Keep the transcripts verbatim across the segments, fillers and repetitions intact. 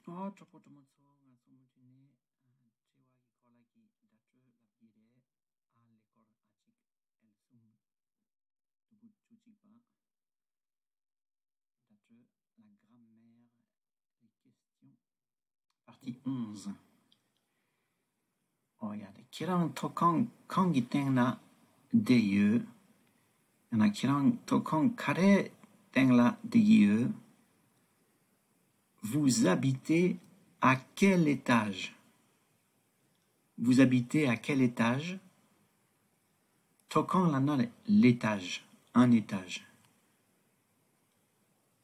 ཨོ། གྲོགས་པོ་གྲོགས་མོ་ཚོ། ང་ཚོ་མུ་མཐུད་ནས་ཨ་དྲི་བ་གི་སྐོར་ལ་གི་བརྡ་སྤྲོད་ལབ་ཀྱི་རེད། ཨ་ཀླད་ཀོར་ཨ་གཅིག་ཨེལ་གསུམ་དུམ་བུ་བཅུ་གཅིག་པ། བརྡ་སྤྲོད། La grammaire des questions, partie onze. ཨོ་ཡ། དེ་ཁྱེད་རང་ཐོག་ཁང་གང་གི་སྟེང་ན་བསྡད་ཡོད། ཡང་ན་ཁྱེད་རང་ཐོག་ཁང་ག་རེ་སྟེང་ལ་བསྡད་ཀྱི་ཡོད། Vous habitez à quel étage? Vous habitez à quel étage? ཐོག་ཁང་ལབ་ན་l'étage, un étage.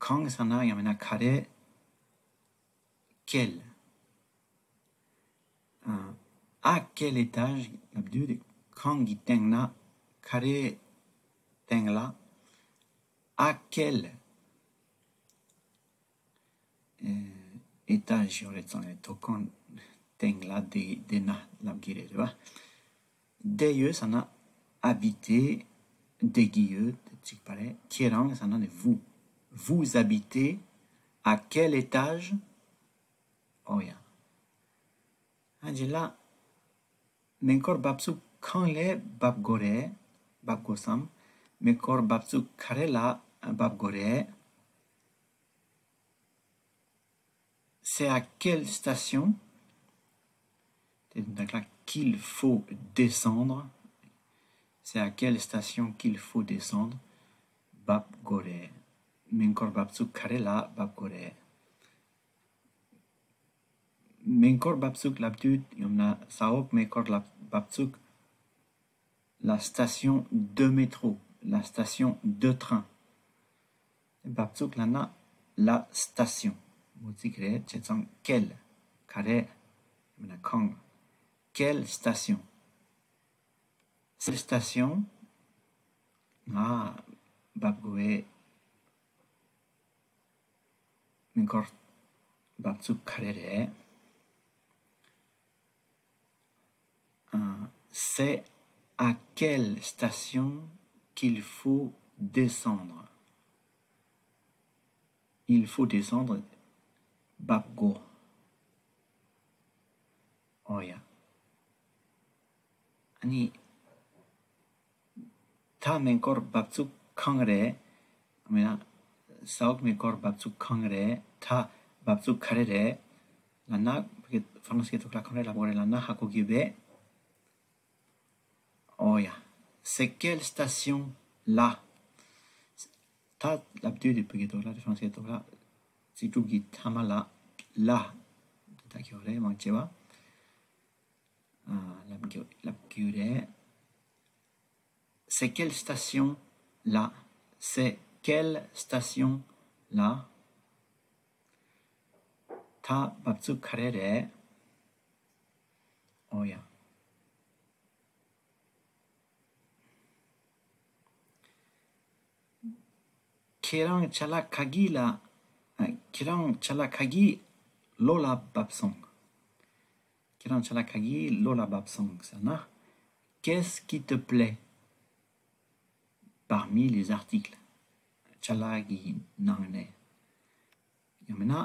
ཁང་ཟེར་ན་ཡང་མིན་ན་ག་རེ། quel. ཨ། à quel étage ལབ་དུས་དེ་ཁང་གི་སྟེང་ན། ག་རེ་སྟེང་ལ། à quel étage ཡོད་རེད་ཙང་རེད། ཐོག་ཁང་སྟེང་ལ་བསྡད་བསྡད་ན་ལབ་ཀྱི་རེད། རེད་པ། བསྡད་ཡོད་ཟེར་ན་habiter བསྡད་ཀྱི་ཡོད་དེ་གཅིག་པ་རེད། ཁྱེད་རང་ཟེར་ན་ནི་vous. Vous habitez à quel étage? ཨོ་ཡ། ཨ་ཇི་ལ། མེ་འཁོར་འབབ་ཚུགས་གང་ལ་འབབ་དགོས་རེད། འབབ་དགོས་སམ། མེ་འཁོར་འབབ་ཚུགས་ག་རེ་ལ་འབབ་དགོས་རེད། C'est à quelle station? དེ་འདི་ལ་qu'il faut descendre. C'est à quelle station qu'il faut descendre? འབབ་དགོས་རེད། མེ་འཁོར་འབབ་ཚུགས་ག་རེ་ལ་འབབ་དགོས་རེད། མེ་འཁོར་འབབ་ཚུགས་ལབ་དུས་ཡང་ན་ས་འོག་མེ་འཁོར་ལ་འབབ་ཚུགས། La station de métro, la station de train. འབབ་ཚུགས་ལབ་ན་la station མོ་ཚིག་རེད། བྱས་ཙང་quelle ག་རེ། ཡང་ན་གང་། Quelle station? Quelle station ང་འབབ་དགོས། མེ་འཁོར་འབབ་ཚུགས་ག་རེ་རེད། ཨ། C'est à quelle station qu'il faut descendre? Il faut descendre. འབབ་དགོས། ཨོ་ཡ། ཨ་ནི། ད་མེ་འཁོར་འབབ་ཚུགས་གང་རེད། མིན་ན། ས་འོག་མེ་འཁོར་འབབ་ཚུགས་གང་རེད། ད་འབབ་ཚུགས་ག་རེ་རེད། ལབ་ན། ཕ་གི་ཧྥ་རན་སི་གི་ཐོག་ལ་གང་རེད་ལབ་དགོས་རེད་ལབ་ན། ཧ་གོ་གི་ཡོད་པས། ཨོ་ཡ། C'est quelle station là? ད་ལབ་དུས་དེ་ཕ་གི་ཐོག་ལ། ཧྥ་རན་སི་གི་ཐོག་ལ། ཚིག་གྲུབ་ཀྱི་མཐའ་མ་ལ་là དེ་ད་གི་ཡོད་རེད། མང་ཆེ་བ། ཨ། ལབ་རྒྱུ་ལབ་རྒྱུ་རེད། C'est quelle station là? C'est quelle station là? ད་འབབ་ཚུགས་ག་རེ་རེད། ཨོ་ཡ། ཁྱེད་རང་ཅ་ལག་ག་གི་ལ། ཨ། ཁྱེད་རང་ཅ་ལག་ག་གི་ལོ་ལ་བབས་སོང་། ཁྱེད་རང་ཅ་ལག་ག་གི་ལོ་ལ་བབས་སོང་ཟེར་ན། Qu'est-ce qui te plaît parmi les articles? ཅ་ལག་གི་ནང་ནས། ཡང་མིན་ན།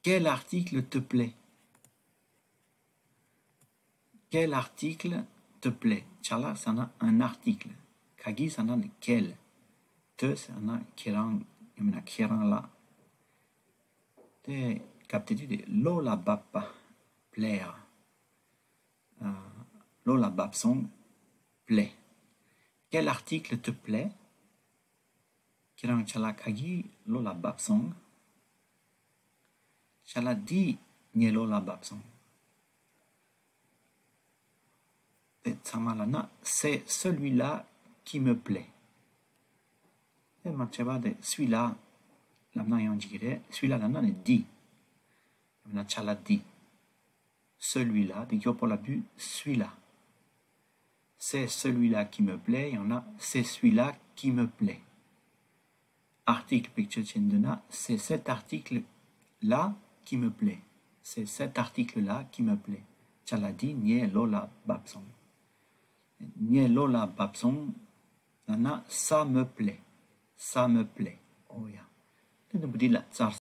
Quel article te plaît? Quel article te plaît? ཅ་ལག་ཟེར་ན་un article. ག་གི་ཟེར་ན་ནི་quel. te ཟེར་ན་ཁྱེད་རང་། ཡང་མིན་ན་ཁྱེད་རང་ལ། དེ་སྐབས་དེ་དུས་དེ་ལོ་ལ་བབས་པ། plaire. ཨ། ལོ་ལ་བབས་སོང་། plaît. Quel article te plaît? ཁྱེད་རང་ཅ་ལག་ག་གི་ལོ་ལ་བབས་སོང་། ཅ་ལག་འདི་ངའི་ལོ་ལ་བབས་སོང་། དེ་ཚང་མ་ལབ་ན། C'est celui-là qui me plaît. དེ་མ་བྱས་པ་དེ་celui-là ལབ་ན་ཡང་འགྲིག་གི་རེད། celui-là ལབ་ན་ནི་འདི། ཡང་ན་ཅ་ལག་འདི། Celui-là དེ་མགྱོགས་པོ་ལབ་དུས་celui-là. C'est celui-là qui me plaît. ཡང་ན་c'est celui-là qui me plaît. Article picture ཆེན་འདུག་ན། C'est cet article-là qui me plaît. C'est cet article-là qui me plaît. ཅ་ལག་འདི་ངའི་ལོ་ལ་བབས་སོང་། ངའི་ལོ་ལ་བབས་སོང་ལབ་ན། Ça me plaît. Ça me plaît. ཨོ་ཡ། དེ་ནི་བུ་འདི་ལ་ཙར།